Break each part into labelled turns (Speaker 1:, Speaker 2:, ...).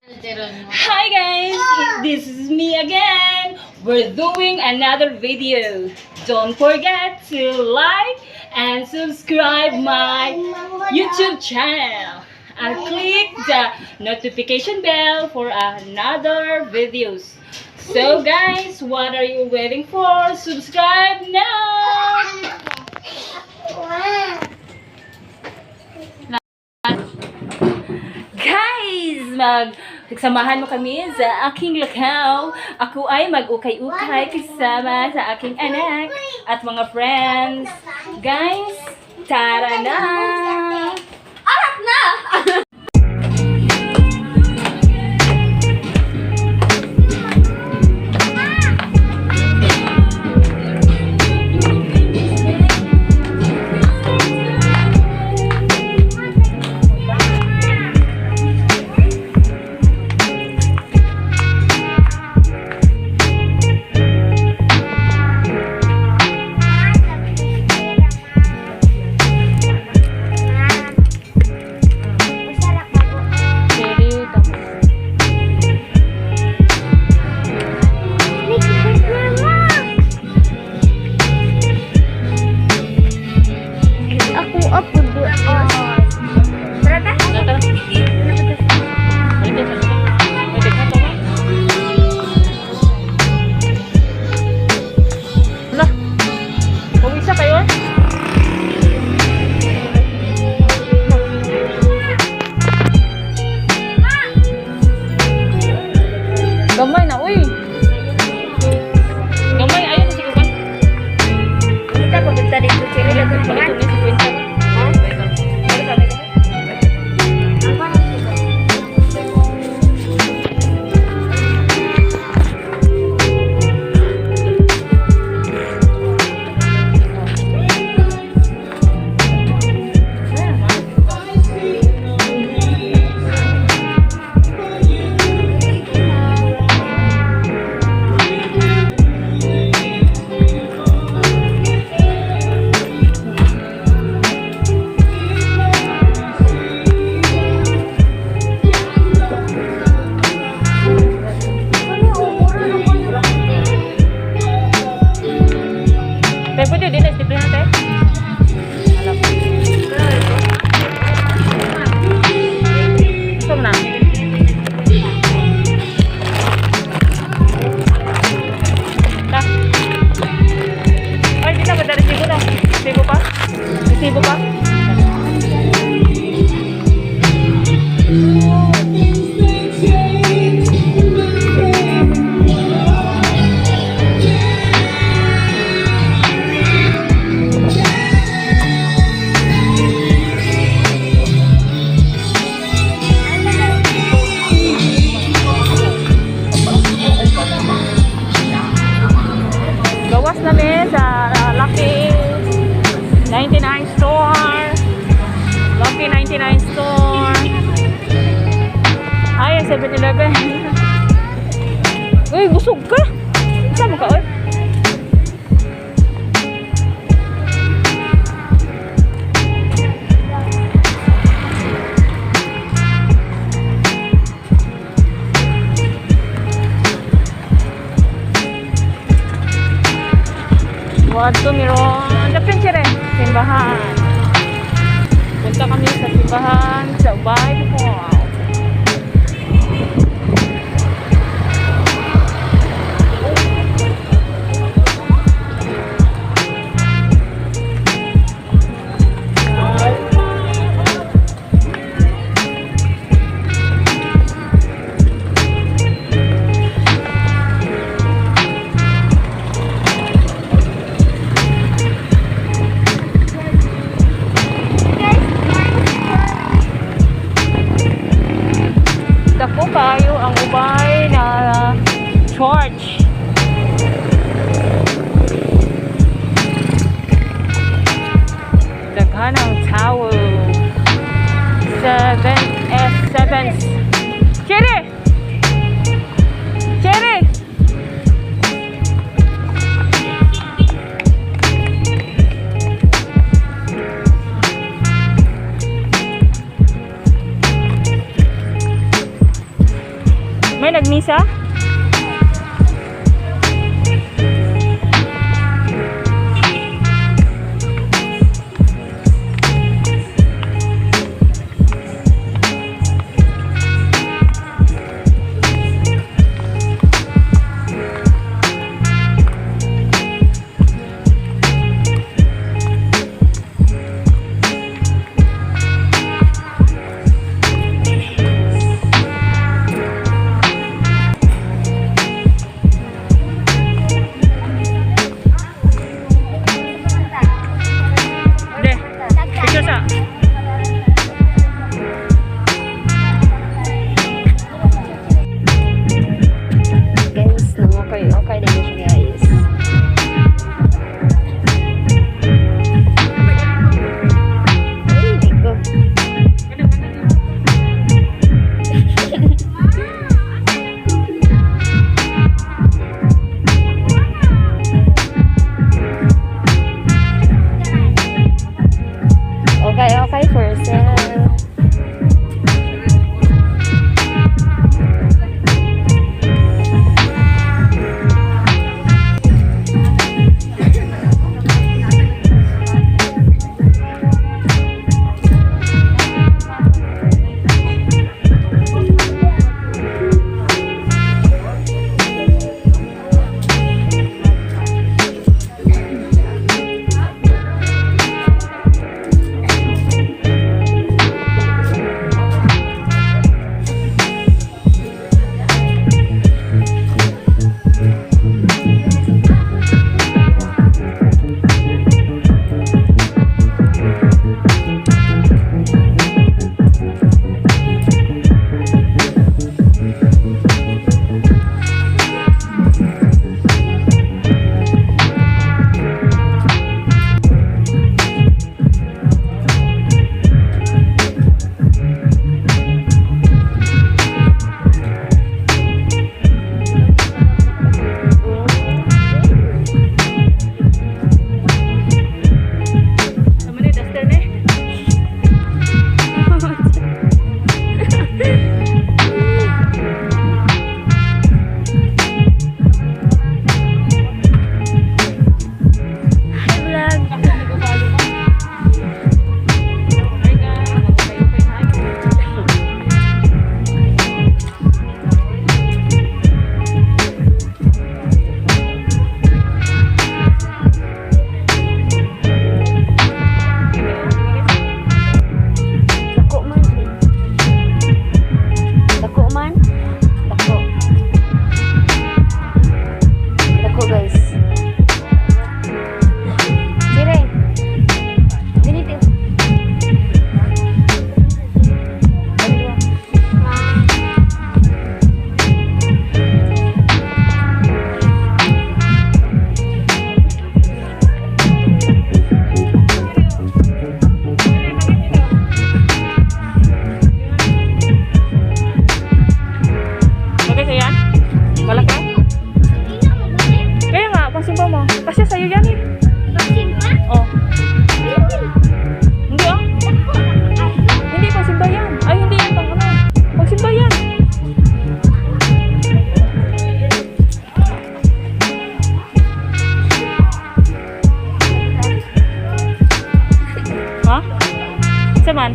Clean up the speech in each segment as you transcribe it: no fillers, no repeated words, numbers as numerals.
Speaker 1: Hi guys! This is me again! We're doing another video. Don't forget to like and subscribe my YouTube channel and click the notification bell for another videos. So guys, what are you waiting for? Subscribe now! Guys, samahan mo kami sa aking lakaw. Ako ay mag-ukay-ukay kasama sa aking anak at mga friends. Guys, tara na! Arat na!
Speaker 2: Ako apo doon. Tara ta.
Speaker 1: Tara. Hala. Pumisa kayo? Gamay na, uy. Gamay, ayun na si Kuban.
Speaker 2: Kita papunta dito sila sa
Speaker 1: Palito ni si Kwenta. Tayo pwede din na, stipple na tayo. Alam. Gusto mo na? Ta. Ay, di na ba? Resibo na. Resibo pa? Resibo pa? Gawas namin sa Lucky 99 Store. Lucky 99 Store. Ay, 7-Eleven. Uy, busog ka. Saan mo ka, oy? Wadto meron. Dapin siya rin. Simbahan. Punta kami sa simbahan sa Ubay, Bohol. Dako kayo ang Ubay na church. Daghan ang tao. 7 S 7. Cherry! Cherry! May nagmisa? Hindi. Picture sa.
Speaker 2: Guys, no, okay, okay na yun siya, guys. Ay, hindi ko. Okay, for sale.
Speaker 1: Tama na, duster na eh.
Speaker 2: Hi, vlog. Dako man. Dako man. Dako. Dako, guys. Dire. Diniti.
Speaker 1: Bagay sa'yo yan? Malaki? Kaya nga, pangsimba mo. Kasi sa'yo yan eh. Oh. Hindi ah. Hindi, pangsimba yan. Ay, hindi yan pang ano. Pangsimba yan. Ha? Sa man?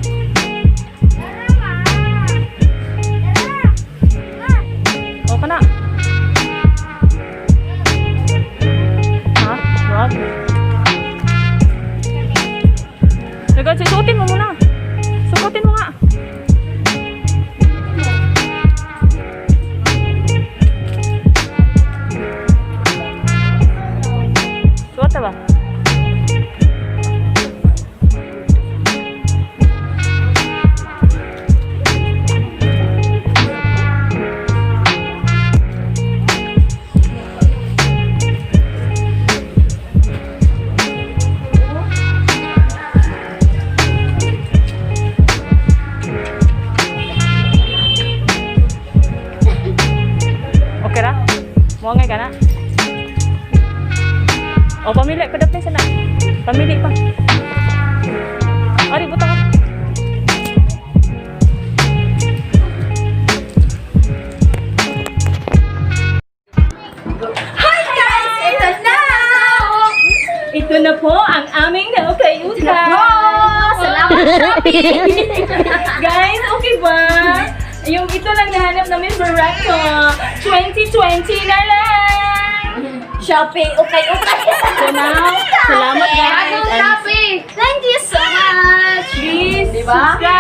Speaker 1: O ka na. Ha? Wag. Teka, suotin mo muna. Suotin mo nga. Suot na ba? Okay ra? Muangay ka na? O, pamili pa dapit sana. Pamili pa. Ari, butang ka. aming naukay-ukay.
Speaker 2: Oh, salamat, Shopee!
Speaker 1: Guys, okay ba? Yung ito lang nahanap namin, Barako. 2020 na lang!
Speaker 2: Shopee, okay.
Speaker 1: So now, salamat, guys.
Speaker 2: Bagong
Speaker 1: And
Speaker 2: Shopee! Thank you so much!
Speaker 1: please
Speaker 2: Diba?
Speaker 1: subscribe.